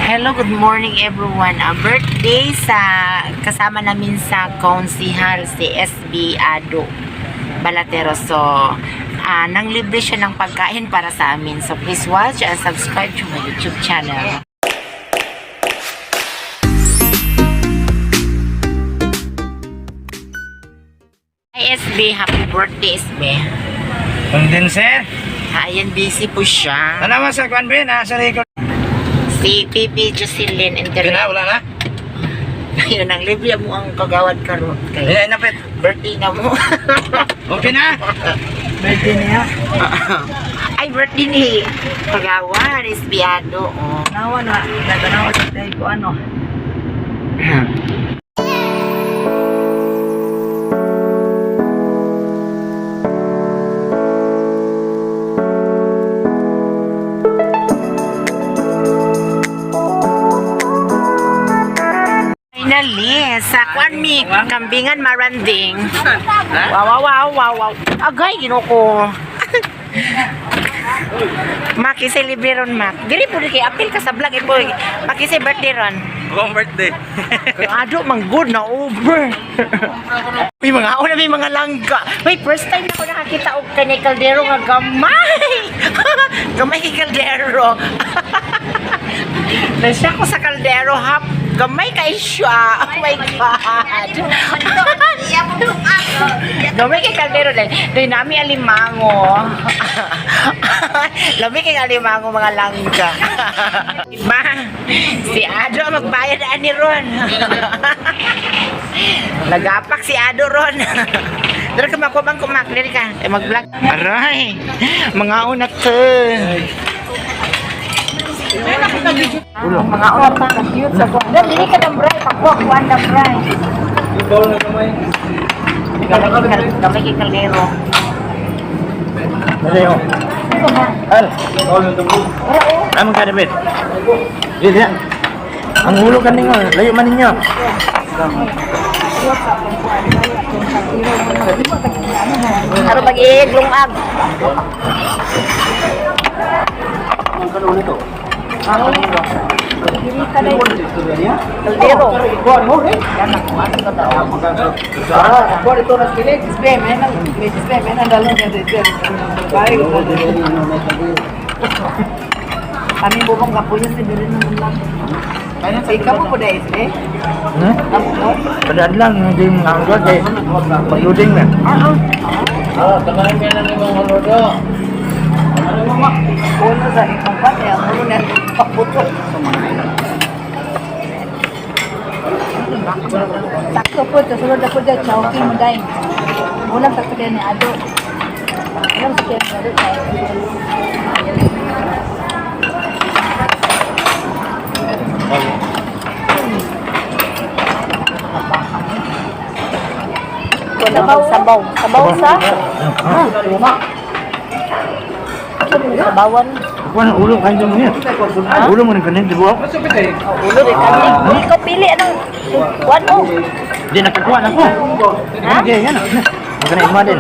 Hello, good morning, everyone. Birthday sa kasama namin sa Konsihal, si SB Ado Balatero. So, nang libre siya ng pagkain para sa amin. So, please watch and subscribe to my YouTube channel. Hi SB, happy birthday, SB. Condenser. Ayan, busy po siya. Tanawa sa kwan be, nasa record. Si PP Jocelyn Inter. Gina, wala na. Ayun, ang libre mo ang kagawad karon kay Hindi, napit. birthday na mo. Okay na. Birthday niya. Ay, birthday ni kagawad is Biado. Oh. Nawa na, naganawa sa tayo ko ano. Finally, sa kwan mi, kambingan maranding. Wow. Agay, ginoo. Maki celebrate ron, Mak. Diri po kay apil ka sa vlog eh, boy. Maki sa birthday ron. Akong birthday. Ado man good na over. May mga una, may mga langga. May first time na ako nakakita og kanay kaldero nga gamay. Gamay kay kaldero. Nasya ko sa kaldero hap. Gamay kay siya. Oh my God. Gamay kay kaldero dahil dahil nami alimango. Lami kay alimango, mga langga. Diba? Si Ado ang magbayad ani ron. Nagapak si Ado ron. Dara ka makubang kumak diri ka. Eh, mag-vlog. Aray. Mga una to. Mga una pa. Cute sa ko. Dali dili ka ng bray, pakuha kuan ng bray. Gamay kay kaldero. Dali oh. Al. Among ka dapit. Dili. Ang ulo ka ninyo, layo man ninyo. Ano pag iglungag? Dili ka dai. Kaldero. Isbe, may nang isbe, may nang dalon niya dito. Bye. Kami bubong kapuyo si diri naman lang. Ikaw mo po dai isbe? Hmm? Padaan lang, hindi mga anggo kay pag-loading na. Ulo sa ikong pa niya, ulo na paputo. Sakto po, sa sulod ako dyan, chowking mo dai. Ulam sa sakyan ni Ado. Ulam sa sakyan ni Ado. Chowking. Sabaw, sabaw. Sabaw sa? Sabawan. Ako ang ulo kayo mo niya. Ulo mo ni kanin, di ba? Ulo rin kami. Ikaw pili anong kuan mo. Di nakakuha na ko. Okay, yan. Magana ima din.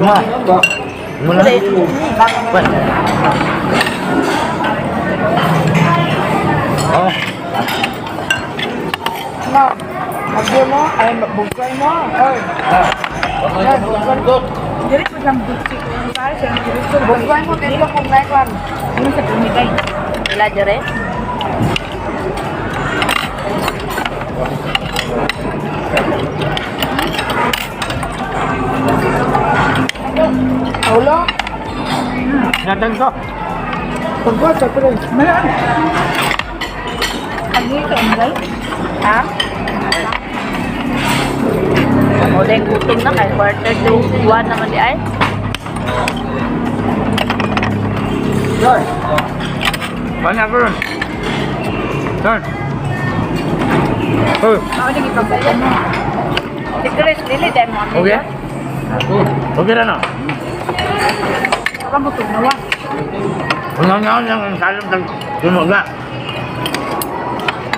Ima. Mula. Kuan. Oh, No. Agyo mo, ay bugkoy mo. Or, diri po lang bugkoy. Bugkoy mo, dito kung naikwan. Ano sa pumigay? Ila jere. Ulo? Natang ko. Pagkuha sa pero. Malaan. Agyo ito, ang Ha? Wala yung gutom na kay 12:45 naman di ay. Mana ko ron? Sir. Oh, Ako nang ipagsayan mo. Si Chris dili dai mo. Okay. Okay na no. Ako mo tugnawa. Una na lang ang salom ng tumuga.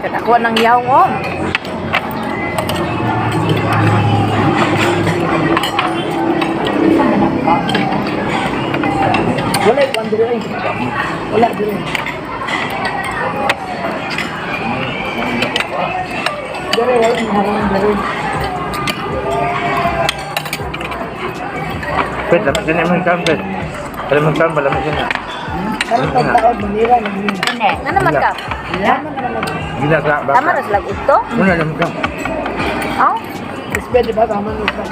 Katakuan ng yaw oh. Wala ikuan diri ay. Wala diri. Pwede, lamit din naman kampet. Alam mo kampet, lamit din na. Karon pagtaod manira na yun. Nga naman ka? Gila ka, baka. Tama na sila gusto? Muna lang ka. Oh? Pwede ba tama na sa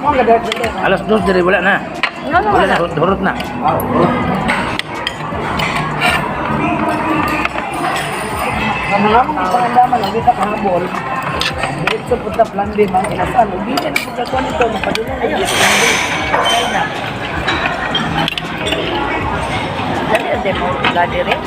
Mga gadar. 2:00 diri, wala na. Nga naman Wala na. na, hurot na. Ang mga mga pangandaman lang kita kahabol. Diretso punta plan B, mga inasal. Hindi na pagkakuan nito, mapadulong. Ayun. Dali na demo gadi rin.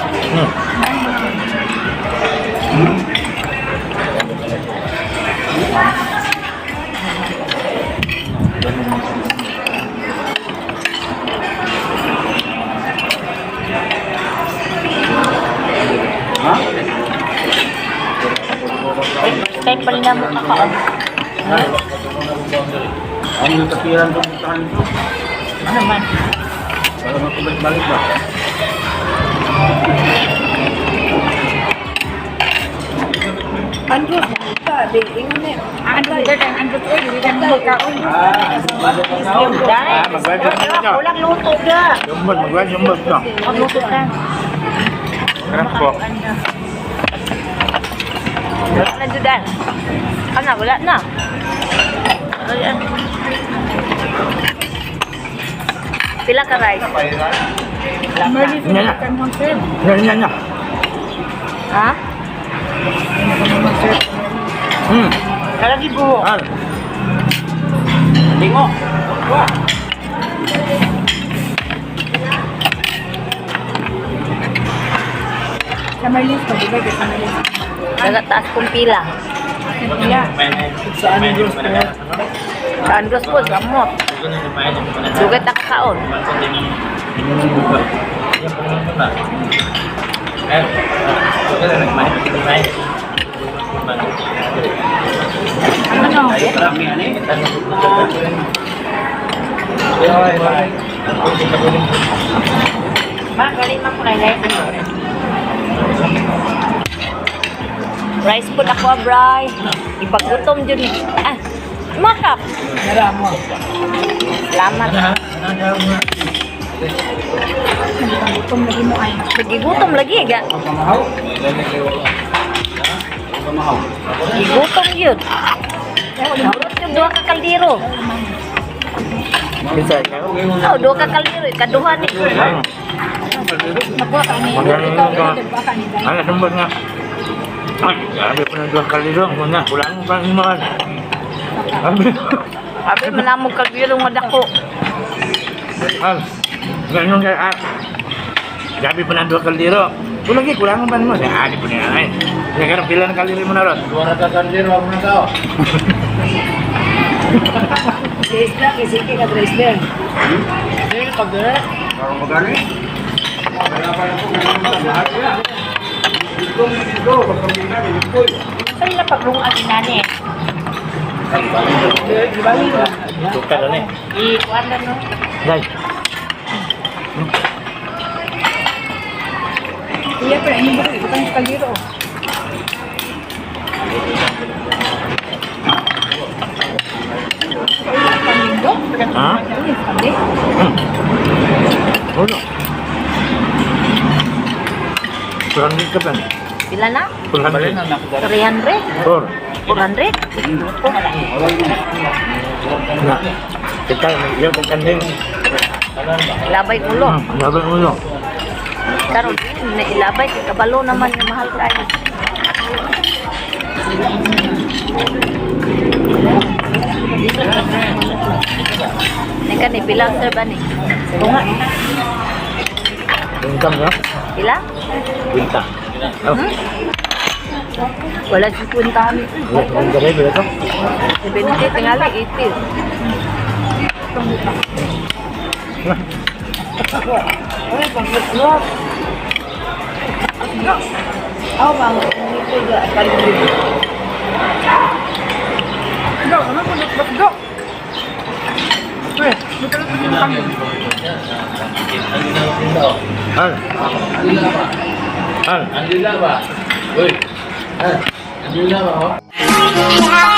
Ay, first time pa rin na mo kakaon. Ang kapiran ko sa kanito. Ano man? Para makabalik-balik ba? Andrew, ka, di ingon eh. Andrew, Andrew, dili ka magkaon. Ah, magbayad ka na. Walang luto ka. Jumbot, magbayad jumbot ka. Magluto ka. Sarap po. Wala na judan. Kana wala na. Ayan. Pila ka rice? Nya na. Nya nya nya. Ha? Kalagi buhok. Al. Tingo. Wah. Sa Marlins pa, di ba? Sa Marlins. Nagataas kong pila. Sa Andros po. Sa Andros po, gamot. Dugat na kakaon. Ano? Ma, galing man ko na ilay. Rice po na ko, bray. Ipagutom dyan eh. Ah, makap. Nara mo. Salamat. Gutom lagi mo ay. Gigutom lagi, ga. Gigutom yun. Nahurot yung duha ka kaldero. Bisa ikaw. Oh, duha ka kaldero. Kaduha ni. Nakuha ka ni. Magaling Ikaw, ka. ikaw, ka ni. Ala jumbot nga. Ay, grabe po ng duwang kaliro. Muna, wala akong pang imahan. Abi. Abi, malamog kaldero nga dako. Al. Ganun kay ah. Grabe po ng duwang kaldero. Kulang lagi, kulang ang pan mo. Ah, di po na ay. Kaya karon pila ng kaldero mo na ron. Dua ka kandiro mo na tao. Si Isla, kay Siki ka Dresden. Parang magani. Wala pa na po ganun lahat ya. Dito dito pagkabina dito. Saan nila paglungan si nani? Tukar na eh. I-kuan na no? Dai. Iya, pero ini ba? Ibutang sa kaldero. Panindo? Ha? Hindi. Ulo. Kurang ka pa. Pila na? Kurang. 300? Four. 400? Na. Kita may iyo kang kanding. Ilabay ulo. Laban ulo. Karon na ilabay kay kabalo naman yung mahal kayo. Nika ni pila sir ba ni? Bintang ya. Pila? Bintang. Oh. Wala si kwenta ni. Wala kang garay ba ito? 70 tingali 80. Ay, pang-itlog. Aw, bang, ito ga kaldero. Go, ano po, let's go. Uy, dito lang po yung kami. Al. Al. Andila ba? Uy. Ah, hindi na ako.